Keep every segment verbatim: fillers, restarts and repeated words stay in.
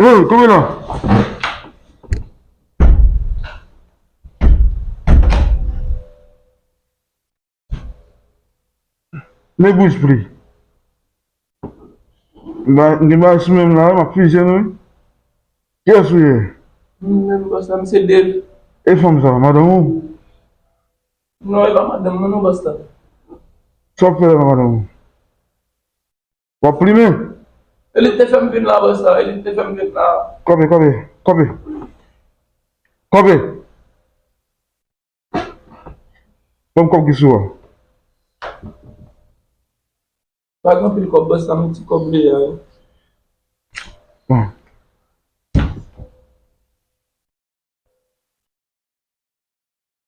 Hey, kanpe la. Ne bouge plus. M gen bagay sou men m la, m ap fizye nou wi. Kiyès ou ye? Mwen menm, bòs la, m se Dave. E fanm sa, madanm ou? Non, e pa madanm mwen non, bòs la. Sa w ap fè la, madanm ou? W ap plimen? Elit te fè m vin la, bòs la, elit te fè m vin la. Kanpe, kanpe, kanpe. Kanpe. Ban m kòb ki sou a. Pa gen anpil kòb, bòs la, men ti kòb m te ye a wi. Bon.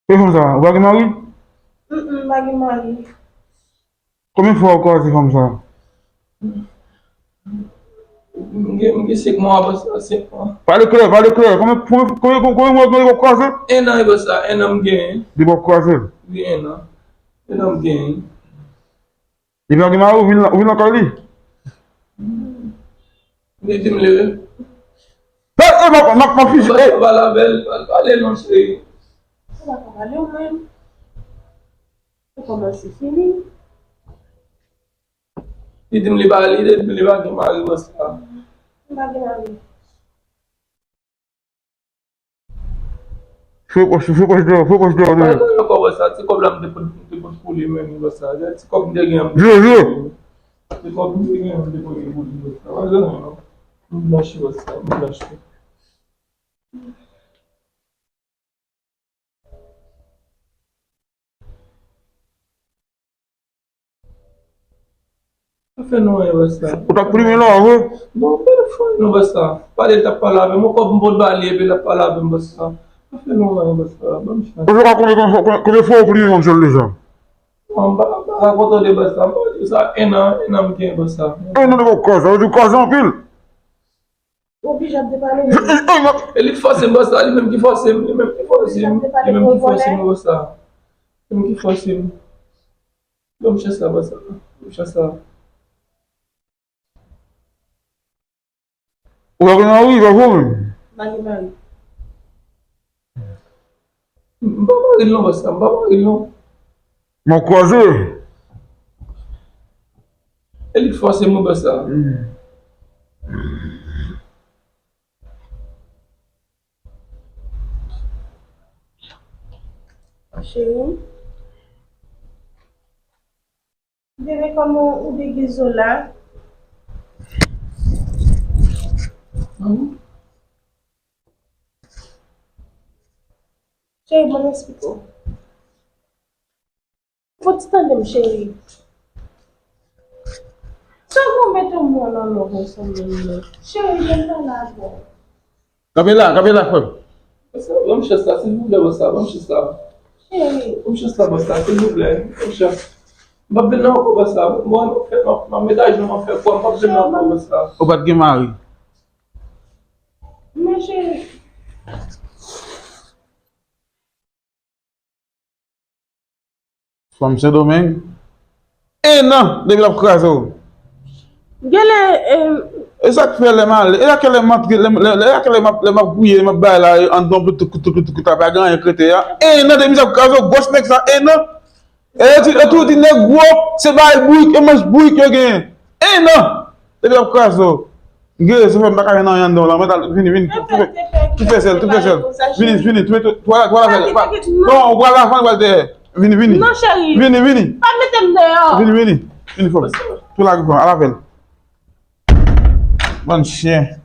E fanm sa, ou pa gen mari? Mm, mm, m pa gen mari. Konbyen fwa ou kwaze fanm sa? M gen, m gen senk mwa, bòs la, senk mwa. Pale klè, pale klè. Konbyen, konbyen, konbyen, konbyen mwa ou kwaze? En an, bòs la, en an m genyen. Depi w ap kwaze l? Wi, en an. En an m genyen. Li pa gen mari, ou vin, ou vin lakay li? Li di m li. Hey, hey, m ap, m ap, m ap fizye, hey. Pale avè l, pale non, cheri. Ou pa ka pale ou menm. Ou kòmanse fini. Li di m li pa, li di m li pa gen mari, bòs la. M pa gen mari. Fè pòch, fè pòch deyò, fè pòch deyò. Pa gen ankò, bòs la, ti kòb la m te pot, m te pot pou li menm, bòs la. Ti kòb m te gen an, m te pot pou li. Ti kòb m te gen an, m te pot pou li, bòs la. Pa gen non. M blanchi, bòs la, m blanchi. Pa fè nou anyen, bòs la. Ou t ap plimen la, vre? Non, pa fè anyen non, bòs la. Pale, l t ap pale avè m. Yon kòb m pot ba li, epi l ap pale avè m, bòs la. Pa fè nou anyen, bòs la. Ban m chans. Ou fè konbyen, konbyen, konbyen fwa ou plimen yon jèn deja? Non, m pa, m pa rakonte de bòs la. M pa di sa, en an, en an m gen bòs la. En an de kòb, sa vle di ou kwaze anpil. Ou oblije ap depale w. E li k fòse m, bòs la, li menm ki fòse m, li menm ki fòse m, li menm ki fòse m, bòs la. Li menm ki fòse m. Ban m chans la, bòs la. Ban m chans la. Ou pa gen mari, pa vre menm? M pa gen mari. M pa mari l non, bòs la, m pa mari l non. Mwen kwaze. E li k fòse m wi, bòs la. Cheri. Bebe, kòman ou degize w la? Cheri, ban m eksplike w. Fò w ti tande m, cheri. Sa w mete m nan lòv ansanm menm non. Cheri, vin pale avè w. Kanpe la, kanpe la, frè m. Bòs la, ban m chans la, silvouplè, bòs la, ban m chans la. Cheri. Ban m chans la, bòs la, silvouplè, ban m chans. M p ap vin la ankò, bòs la. Mwen, m ap fè, m ap, m ap mete ajenou, m ap fè kwa, m p ap vin la ankò, bòs la. Ou pa t gen mari? Men cheri. Fanm Sendomeng. En an depi l ap kraze w. Genlè, e sa k fè lè m ale, e sa k fè lè m antre, lè m, lè, lè, lè m ap, lè m ap gouye, lè m ap bay la, anndan pli toukout, toukout, toukout, pa gen anyen k rete a. En an depi l ap kraze w, gwòs nèg sa, en an. E yo di, yo tou di nèg gwo, se bay bourik, e manch bourik yo genyen. En an depi l ap kraze w. Gere, se fè m pa ka jwenn anyen anndan w la. Mwen t al, vini, vini, tou, tou fè, tou fè sèl, tou fè sèl. Vini, vini, tou, tou, tou, tou, tou, tou, non, ou pral la fann, ou pral dèyè. Vini, vini. Non, cheri. Vini, vini. Pa mete m deyò. Vini, vini. Vini, fanm. Tou lage fanm, al avè l. Bann chen.